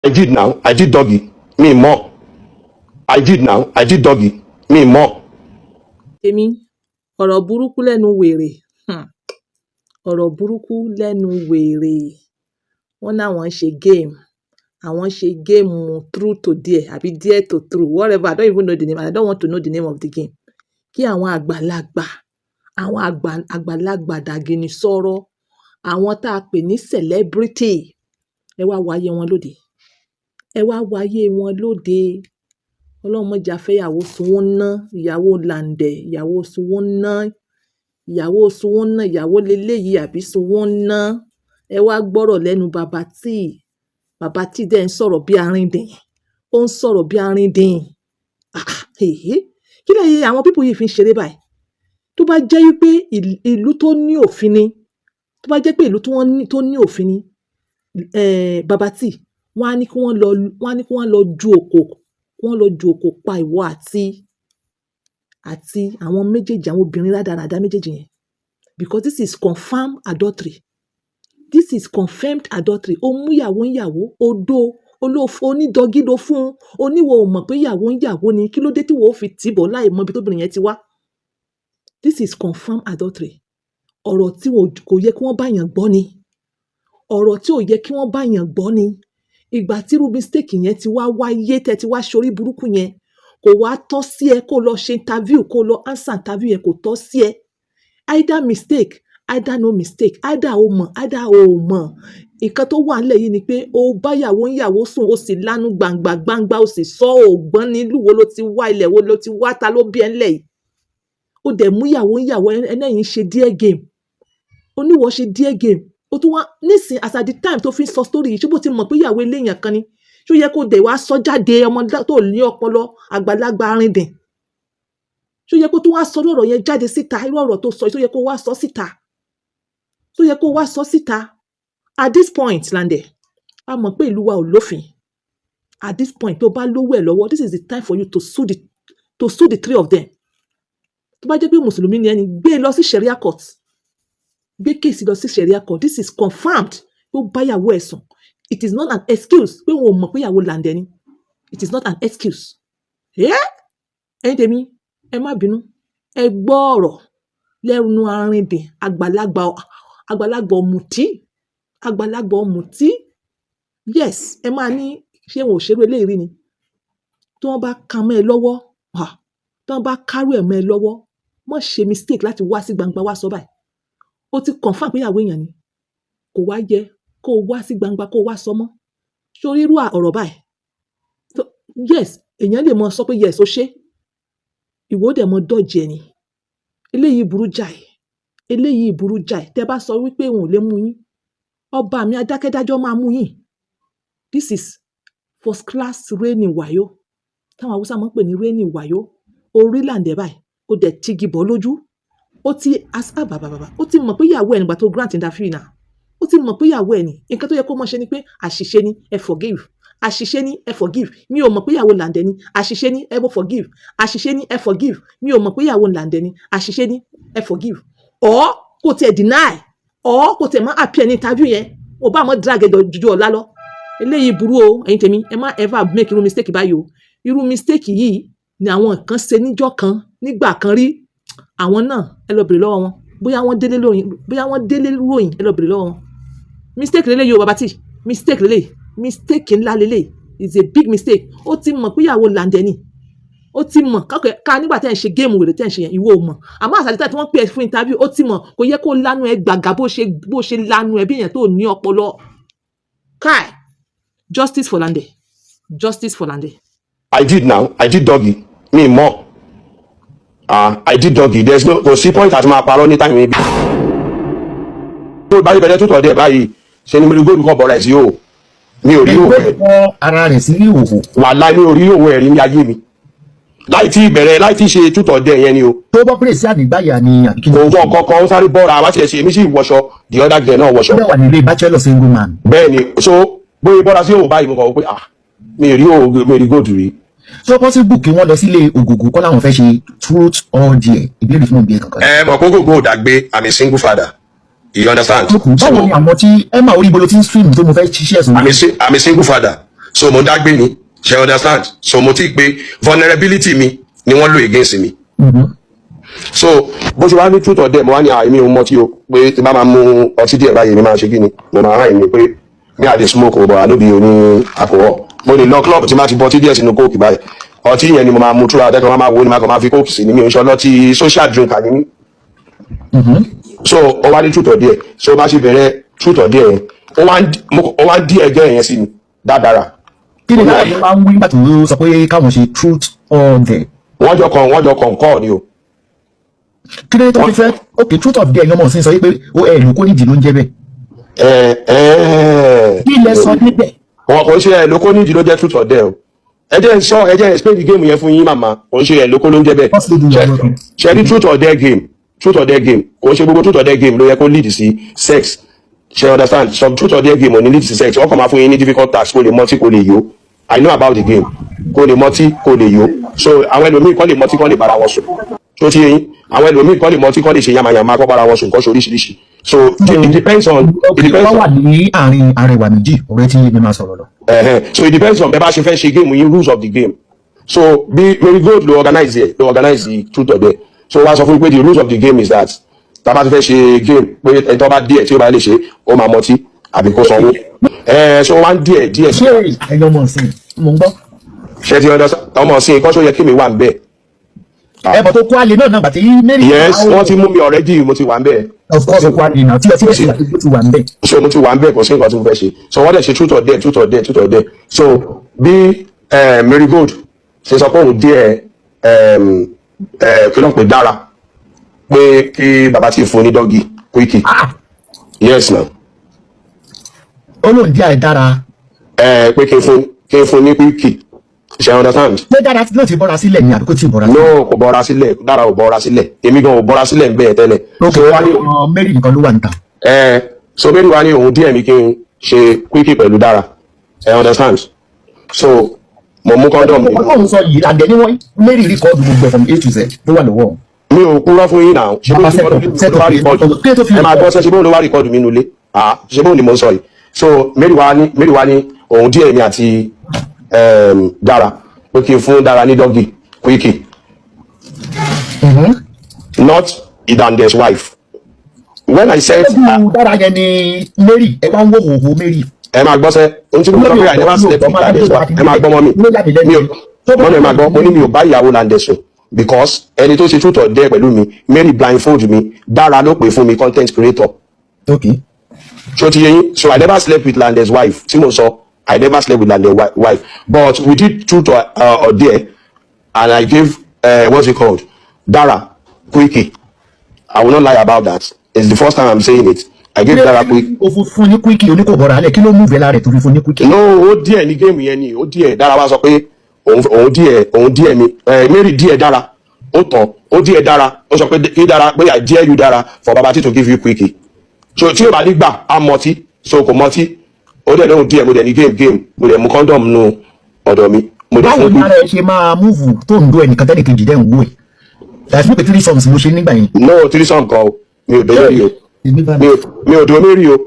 I did now. I did doggy. Me more. I did now. I did doggy. Me more. Èmi, ọ̀rọ̀ burúkú lẹ́nu wèrè, ọ̀rọ̀ burúkú lẹ́nu wèrè. Wọ́n náwọn ṣe game, àwọn ṣe game truth to dare àbí dare to true, whatever. I don't even know the name and I don't want to know the name of the game. Kí àwọn àgbàlagbà, àwọn àgbà àgbàlagbà dàgìnì sọ̀rọ̀, àwọn tá a pè ní celebrity, ẹ wá wo ayé wọn lóde. Ẹ wá wo ayé wọn lóde. Ọlọ́run má jẹ́ a fẹ́yàwó sunwó ná, ìyàwó làǹdẹ̀, ìyàwó sunwó ná, ìyàwó sunwó ná, ìyàwó leléyìí àbí sunwó ná. Ẹ wá gbọ́rọ̀ lẹ́nu Baba Tee. Baba Tee dẹ̀ ń sọ̀rọ̀ bí arìndìn. Ó ń sọ̀rọ̀ bí arìndìn. Ah, ah, èhé. Kí lẹ̀yin àwọn people yìí fi ń ṣeré báyìí? Tó bá jẹ́ wípé ìlú tó ní òfin ni, tó bá jẹ́ pé ìlú tí wọ́n ní, tó ní òfin ni, Baba Tee, wọ́n á ní kí wọ́n lọ, wọ́n á ní kí wọ́n lọ ju òkò, kí wọ́n lọ ju òkò pa ìwọ àti àwọn méjèèjì, àwọn obìnrin rádaràda méjèèjì yẹn. Because this is confirmed adultery. This is confirmed adultery. Ó mú ìyàwó ń yàwó, ó dó, olófo, onídọ́gí ló fún un. Oníwọ̀ ò mọ̀ pé ìyàwó ń yàwó ni. Kí ló dé tí ìwọ ó fi tì bọ̀ láì mọ ibi tóbìnrin yẹn ti wá? This is confirmed adultery. Ọ̀rọ̀ tí kò yẹ kí wọ́n bá èèyàn gbọ́ ni. Ọ̀rọ̀ tí ò yẹ kí wọ́n bá èèyàn gbọ́ ni. Ìgbà tí irú mistake yẹn ti wá wáyé, tẹ́ ti wá ṣorí burúkú yẹn, kò wá tọ́ sí ẹ kó lọ ṣe interview, kó lọ answer interview yẹn, kò tọ́ sí ẹ. Either mistake, either no mistake, either o mọ̀, either o ò mọ̀. Nǹkan tó wà nílẹ̀ yìí ni pé o bá ìyàwó ń yàwó sùn, o sì lanu gbangba gbangba, o sì sọ ò gbọ́n ní ìlú wo ló ti wá, ilẹ̀ wo ló ti wá, ta ló bí ẹ ńlẹ̀ yìí. Ó dẹ̀ mú ìyàwó ń yàwó, ẹlẹ́yìn ṣe dare game. Oníwọ̀ ṣe dare game. Ó tún wá nísìn, as at the time tó fi ń sọ story yìí, ṣé bó ti mọ̀ pé ìyàwó eléyàn kan ni? Ṣó yẹ kó dẹ̀ wá sọ jáde, ọmọ tó ní ọpọlọ, àgbàlagbà arìndìn? Ṣó yẹ kó tún wá sọ irú ọ̀rọ̀ yẹn jáde síta? Irú ọ̀rọ̀ tó sọ yìí, ṣó yẹ kó wá sọ síta? Ṣó yẹ kó wá sọ síta? At this point, Lande, a mọ̀ pé ìlú wa ò lófin. At this point, tó bá lówó ẹ̀ lọ́wọ́, this is the time for you to sue the three of them. Tó bá jẹ́ pé mùsùlùmí ni ẹni, gbé e lọ sí Sharia court. Gbé case lọ sí Sharia court. This is confirmed pé ó bá ìyàwó ẹ̀ sùn. It is not an excuse pé òun ò mọ̀ pé ìyàwó Lande ni. It is not an excuse. Yeah? Ẹ̀yin tèmi, ẹ má bínú. Ẹ gbọ́ ọ̀rọ̀ lẹ́nu arìndìn, àgbàlagbà, àgbàlagbà ọ̀mùtí, àgbàlagbà ọ̀mùtí. Yes, ẹ máa ní ṣé wọn ò ṣerú eléyìí rí ni? Tí wọ́n bá ka mọ́ ẹ lọ́wọ́, ah, tí wọ́n bá kárò ẹ̀ mọ́ ẹ lọ́wọ́, má ṣe mistake láti wá sí gbangba wá sọ báyìí. Ó ti confirm pé ìyàwó èèyàn ni. Kò wá yẹ kó o wá sí gbangba kó o wá sọ mọ́. Ṣé o rí irú ọ̀rọ̀ báyìí? Yes, èèyàn lè mọ sọ pé yes, ó ṣe. Ìwọ ó dẹ̀ mọ dodge ẹ ni. Eléyìí burú jáì. Eléyìí burú jáì. Tẹ bá sọ wípé òun ò lè mú yín, ọba mi adákẹ́dájọ́ máa mú yín. This is first class rainy wàyó. Táwọn Haúsá máa ń pè ní rainy wàyó. Orí Lande báyìí, ó dẹ̀ tigi bọ̀ lójú. Ó ti as bàbà bàbà. Ó ti mọ̀ pé ìyàwó ẹ̀ nígbà tó grant interview náà. Ó ti mọ̀ pé ìyàwó ẹ̀ ni. Nǹkan tó yẹ kó mọ̀ ṣe ni pé àṣìṣe ni, ẹ forgive. Àṣìṣe ni, ẹ forgive. Mi ò mọ̀ pé ìyàwó Lande ni. Àṣìṣe ni, ẹ mo forgive. Àṣìṣe ni, ẹ forgive. Mi ò mọ̀ pé ìyàwó Lande ni. Àṣìṣe ni, ẹ forgive. Or kó tiẹ̀ deny, or kó tiẹ̀ má appear ní interview yẹn. O bá mọ̀ drag ẹ ju ọ̀la lọ. Eléyìí burú o, ẹ̀yin tèmi, ẹ má ever make irú mistake báyìí o. Irú mistake yìí ni àwọn kan ṣe níjọ́ kan, nígbà kan rí. Àwọn náà, ẹ lọ bèrè lọ́wọ́ wọn. Bóyá wọ́n délé lóyìn, bóyá wọ́n délé ròyìn, ẹ lọ bèrè lọ́wọ́ wọn. Mistake leléyìí o, Baba Tee. Mistake leléyìí. Mistake ńlá leléyìí. It's a big mistake. Ó ti mọ̀ pé ìyàwó Lande ni. Ó ti mọ̀ ká nígbà tí ẹ̀ ń ṣe game wèrè tí ẹ̀ ń ṣe yẹn, ìwọ ò mọ̀. Àmọ́ àṣà tí wọ́n pè é fún interview, ó ti mọ̀. Kò yẹ kó lanu ẹ gbàgà bó ṣe lanu ẹ bí èèyàn tó ní ọpọlọ. Kai! Justice for Lande. Justice for Lande. I did now. I did doggy. Me more. Ah, I did doggy. There's no, kò sí point àti máa parọ́ ní time mi. Tó báyìí bẹ̀rẹ̀ tó tọ̀ dé báyìí, ṣe ni mo rí góòlù kan bọ̀rẹ̀ sí o. Mi ò rí òwò ẹ̀. Bọ́ ara rẹ̀ sí ìhòòhò. Wàláhì, mi ò rí òwò ẹ̀rí ní ayé mi. Láì tí ìbẹ̀rẹ̀, láì tí ṣe tútọ̀ dé yẹn ni o. Tó bọ́ pèrè ànígbáyà ni àbí kí ni? Kò wọ kankan, ó sáré bọ́ra wá tiẹ̀ ṣe, èmi sì wọṣọ, the other girl náà wọṣọ. Ó dẹ̀ wà nílé bachelor single man. Bẹ́ẹ̀ni, so bóyá bọ́ra sí òwò báyìí, mo kàn wò pé ah, mi ò rí òwò, mi ò rí góòlù rí. So possible kí wọ́n lọ sílé ògògó kọ́ láwọn fẹ́ ṣe truth or dare? Ìbéèrè fún òbí ẹ̀ kankan. Ẹ mọ̀ kó gbogbo òdàgbé, I'm a single father. You understand? Báwo ni àwọn tí ẹ máa orí ibo ló ti ń stream tó mo fẹ́ ṣiṣẹ́ ẹ̀sùn? I'm a single father. So mo dágbé ni, ṣe understand? So mo ti pé vulnerability mi ni wọ́n lò against mi. So bó ṣe wá ní truth or dare, mo wá ní àìmí òun mọtí o, pé tí bá máa mu ọtí díẹ̀ báyìí, mi máa ṣe kí ni, mo máa hàn mí pé mi à dey smoke o, but I no be oní alcohol. Mo lè lọ club, tí máa ti bọ ọtí díẹ̀ sínú Coke báyìí, ọtí yẹn ni mo máa mu túra ọtẹ́kan máa wo ni máa kàn máa fi Coke sí ni. Mi ò ń ṣe ọlọ́tí, social drinker ni mí. So ó wá ní truth or dare. So bá ṣe bẹ̀rẹ̀ truth or dare yẹn, ó wá ń dí ẹjọ́ yẹn sí mi dáadáa. Kí ni dára máa ń wí nígbà tó sọ pé káwọn ṣe truth or dare? Wọ́n jọ kàn kọ́ ni o. Kí ló dé tó fi fẹ́? Ok, truth or dare, ẹ̀yin ọmọ ọ̀sìn sọ pé ó ẹ̀ ló kó nídìí ló ń jẹ́ bẹ́ẹ̀. Ẹ ẹ. Kí lẹ sọ níbẹ̀? Wọn kò ń ṣe ẹ lóko nídìí ló jẹ́ truth or dare o. Ẹ jẹ́ n sọ, ẹ jẹ́ n explain the game yẹn fún yín, màmá. Kò ń ṣe ẹ lóko ló ń jẹ́ bẹ́ẹ̀. First lady. Ṣe Ìyàwó kan. Ṣe ní truth or dare game, truth or dare game, kò ń ṣe gbogbo truth or dare game ló yẹ kó lead sí sex, ṣe understand? Some truth or dare game ò ní lead sí sex. Wọ́n kàn máa fún yín ní difficult task, kó lè mọtí, kó lè yó. I know about the game. Kó lè mọtí, kó lè yó. So àwọn ẹlòmíì kọ́ lè mọtí, kọ́ lè bára wọn sùn tó ti yé yín. Àwọn ẹlòmíì kọ́ lè mọtí, kọ́ lè ṣe yamayama, kọ́ bára wọn sùn, kọ́ ṣe oríṣiríṣi. So it depends on it depends wọ́n on wà ní àárín arẹwà méjì, ọ̀rẹ́ tí mi máa sọ̀rọ̀ lọ. So it depends on bẹ́ẹ̀ bá ṣe fẹ́ ṣe game yín, rules of the game. So bí Mary Gold ló organize ẹ̀, ló organize the truth or dare. So wá sọ fún mi pé the rules of the game is that tá a bá ti fẹ́ ṣe game, pé ẹni tó bá díẹ̀ tí ó bá lè ṣe, ó máa mọtí àbí kó sanwó ẹ̀. So wá ń díẹ̀ díẹ̀. Ṣé ẹ̀yin ọmọ ọ̀sìn, mò ń gbọ́. Ṣe ti ọ̀dọ̀ ọmọ sí nǹkan tó yẹ kí mi wà ń bẹ̀? Ẹ bọ̀ tó kó àlè náà náà gbàtí Mary. Yes, wọ́n ti mú mi already, mo ti wà ń bẹ̀. Of course, kó àlè náà tí ọtí bẹ́ẹ̀ ti wà ń bẹ̀. So mo ti wà ń bẹ̀, kò sí nǹkan tí mo fẹ́ ṣe. So wọ́n dẹ̀ ṣe truth or dare, truth or dare, truth or dare. So bí Mary Gold ṣe sọ pé òun díẹ̀, kí ló ń pè, dára pé kí bàbá ti fún ní doggy quickie. Yes na. Ó lóun díẹ̀ dára. Pé kí n fún ní quickie, ṣe understand? Ṣé dára náà ti bọ́ra sílẹ̀ ni àbí kò tí ì bọ́ra sílẹ̀? No, kò bọ́ra sílẹ̀. Dára ò bọ́ra sílẹ̀, èmi gan ò bọ́ra sílẹ̀ ń bẹ́ẹ̀ tẹ́lẹ̀. Ok. So wá ní Mary nìkan ló wà níta. So Mary wá ní òun díẹ̀ mi kí n ṣe quickie pẹ̀lú dára, ẹ understand? So mo mú condom mi. Ọlọ́run sọ yìí àgbẹ̀ ní wọ́n Mary record gbogbo ẹ̀ from A to Z ló wà lọ́wọ́. Mi ò kúrọ́ fún yín náà. Ṣé bó Bàbá ti set up, ló wá set up. record? Kí ló tó fi Ẹ máa gbọ́, ṣe bó ló wá record mi nulẹ̀? Ah, ṣe bó ni mo ń sọ yìí? So Mary wá ní òun díẹ̀ mi àti dára pé kí n fún dára ní doggy quickie, not Idande's wife. When I said Ojú dára yẹn ni Mary, ẹ wá ń wò wò Mary. Ẹ máa gbọ́ sẹ́, ohun tí mo sọ pé I never slept with Landes wife. Ẹ máa gbọ́, mọ́ mi, mi ò mọ́ mi, ẹ máa gbọ́. Mo ní mi ò bá ìyàwó Landes sùn because ẹni tó ṣe truth or dare pẹ̀lú mi, Mary blindfold mi, dára ló pè fún mi, content creator. So ti yé yín? So I never slept with Landes wife tí mo sọ. I never slept with Landes wife, but we did truth or dare and I gave what's it called, Dara quickie. I will not lie about that. It's the first time I'm saying it. I gave Dara quickie. O fún ní quickie, oníkò bọ̀rọ̀ alẹ́, kí ló mú vẹ́lá rẹ̀ tó fi fún ní quickie? No, ó díẹ̀ ní game yẹn ni. Ó díẹ̀ Dara, wá sọ pé òun díẹ̀ mi, Mary díẹ̀ Dara, ó tàn, ó díẹ̀ Dara, ó sọ pé kí Dara pé I dare you, Dara, for Baba T to give you quickie. So tí o bá ní gbà á mọtí, so kò mọtí, ó dẹ̀ lóhùn díẹ̀. Mo dẹ̀ ní game game, mo dẹ̀ mú condom nù ọ̀dọ̀ mi, mo dẹ̀ Báwo fún ni ara ẹ ṣe máa move tó ń dó ẹnìkan tẹ́nìkejì dẹ́ ń wò ẹ̀ láti pé threesomes ló ṣe nígbà yẹn? No, threesome kan o. Mi ò dó Mary o. Mi ò dó Mary o.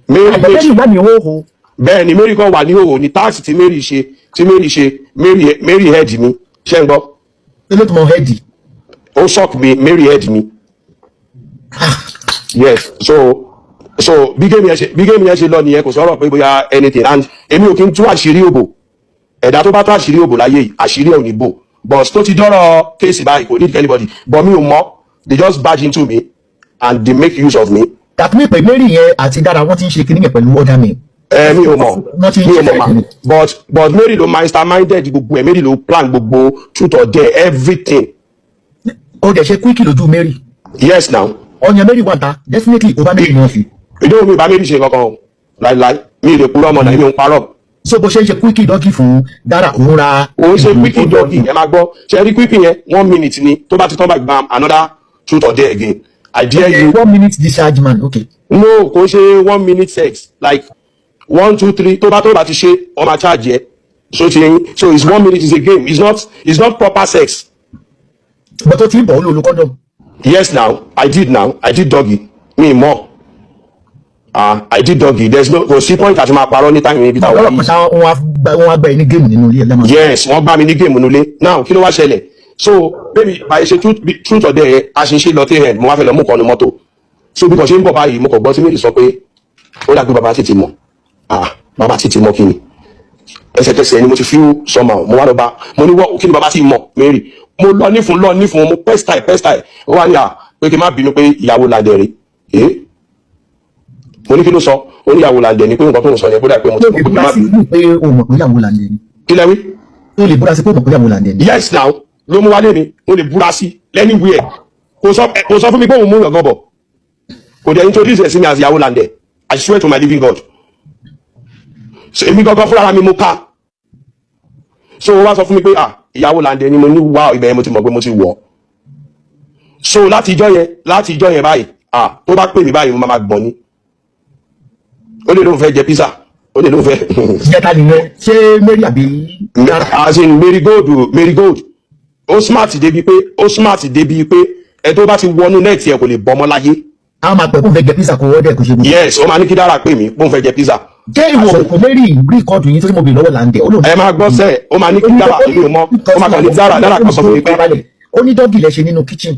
Mary Àgbẹ̀tẹ́lì wà ní hóhó. Bẹ́ẹ̀ ni, Mary kan wà ní òhò ní task tí Mary ṣe. Mary head mi, ṣé ń gbọ́? Olótùmọ̀ head. Ó suck mi, Mary head mi, yes. So bí game yẹn ṣe lọ nìyẹn. Kò sọ̀rọ̀ pé bóyá anything, and èmi ò kí ń tú àṣírí òbò. Ẹ̀dá tó bá tú àṣírí òbò láyé yìí, àṣírí ẹ̀ ò ní bò. But tó ti dọ́rọ̀ case báyìí, kò need anybody, but mi ò mọ̀. They just barge into me and they make use of me. Tàbí pé Mary yẹn àti Dára, wọ́n ti ń ṣe kinní yẹn pẹ̀lú other men. Ẹ mi ò mọ̀. Wọ́n ti ń Mi ò ṣe mọ̀ ma, but Mary ló masterminded gbogbo ẹ̀. Mary ló plan gbogbo truth or dare, everything. Ó dẹ̀ ṣe quickie lójú Mary? Yes now. Ọyàn Mary wà ta, definitely ó bá Mary náà fi. Ìdóhùn mi bá Mary ṣe kankan o láíláí. Mi ì lè purọ́ ọmọ náà, mi ò ń parọ́. So bó ṣe ń ṣe quickie doggy fún Dára, òun ra. Òun ṣe quickie doggy. Ẹ máa gbọ́, ṣe rí quickie yẹn, one minute ni. Tó bá ti tán bá gbam, another truth or dare again, I dare you. One minute discharge man, okay. No, kò ṣe one minute sex, like one, two, three. Tó bá ti ṣe, wọ́n máa charge yẹ. So ti yẹn, so it's one minute, is a game, it's not proper sex. But ó ti ń bọ̀, ó lò lo condom. Yes now, I did now, I did doggy. Mi mọ̀, Ah, I did doggy. There's no, kò sí point àti máa parọ́ ní time ibi táwọn Ọlọ́pàá yìí. ṣá, wọ́n á gbá ẹ ní game nínú ilé ẹ̀ lẹ́mọ̀. Yes, wọ́n gbá mi ní game nulẹ̀. Now, kí ló wá ṣẹlẹ̀? So baby, báyìí ṣe truth or dare yẹn, a ṣe ń ṣe lọ tí ẹ̀ mo wá fẹ́ lọ mú kan ní mọ́tò. So bí kò ṣe ń bọ̀ báyìí, mo kàn gbọ́ tí méjì sọ pé ó dàgbé bàbá tètè mọ̀. Ah, bàbá tètè mọ̀ kí ni? Ẹsẹ̀kẹsẹ̀ ni mo ti feel somehow. Mo wá lọ bá, mo ní wọ́n kí ni bàbá ti mọ̀ Mary. Mo lọ nífun, lọ nífun, mo pester ẹ̀, pester ẹ̀. Ó wá ní à pé kí n má bínú pé ìyàwó làǹdẹ̀ rè é. Mo ní kí ló sọ? Ó ní ìyàwó làǹdẹ̀ ni, pé nǹkan tó ń sọ yẹn kó dà pé mo ti Ó mọ̀ lè pé kí n búra má sí bínú. pé o mọ̀ pé ìyàwó làǹdẹ̀ ni? Kí lẹ wí? Ó lè búra sí pé o mọ̀ pé ìyàwó làǹdẹ̀ ni? Yes now, ló mú wálé mi. Mo lè búra sí anywhere. Kò sọ fún mi pé òun mú yàngàn bọ̀. Kò dẹ̀ introduce ẹ̀ sí mi as ìyàwó làǹdẹ̀. I swear to my living God. So èmi gangan fúnra mi mo ká. So ó wá sọ fún mi pé, ah, ìyàwó làǹdẹ̀ ni. Mo ní wá, ibẹ̀ yẹn mo ti mọ̀ pé mo ti wọ̀. So láti ìjọ́ yẹn báyìí, ah, tó bá pè mí báyìí, mo máa gbọ̀n ni. Ó lè lóun fẹ́ jẹ pizza, ó lè lóun fẹ́. Jẹ́ta nìyẹn, ṣé Mary àbí? As in Marigold. Marigold, ó smart débi pé ẹ tó bá ti wọnú net ẹ kò lè bọ́mọ́ láyé. A máa pẹ̀ kó fẹ́ jẹ pizza, kó wọ́dẹ̀ kó ṣe gbogbo. Yes, ó máa ní kí Dára pè mí bóun fẹ́ jẹ pizza. Jẹ́ ìwọ kò Mary record yín tó tí mo bè lọ́wọ́ làǹdẹ̀ ó lóun. Ẹ máa gbọ́ sẹ́, ó máa ní kí Dára, èmi ò mọ̀, ó máa kàn ní Dára, Dára kan sọ fún mi pé Ó ní doggy lẹ ṣe nínú kitchen.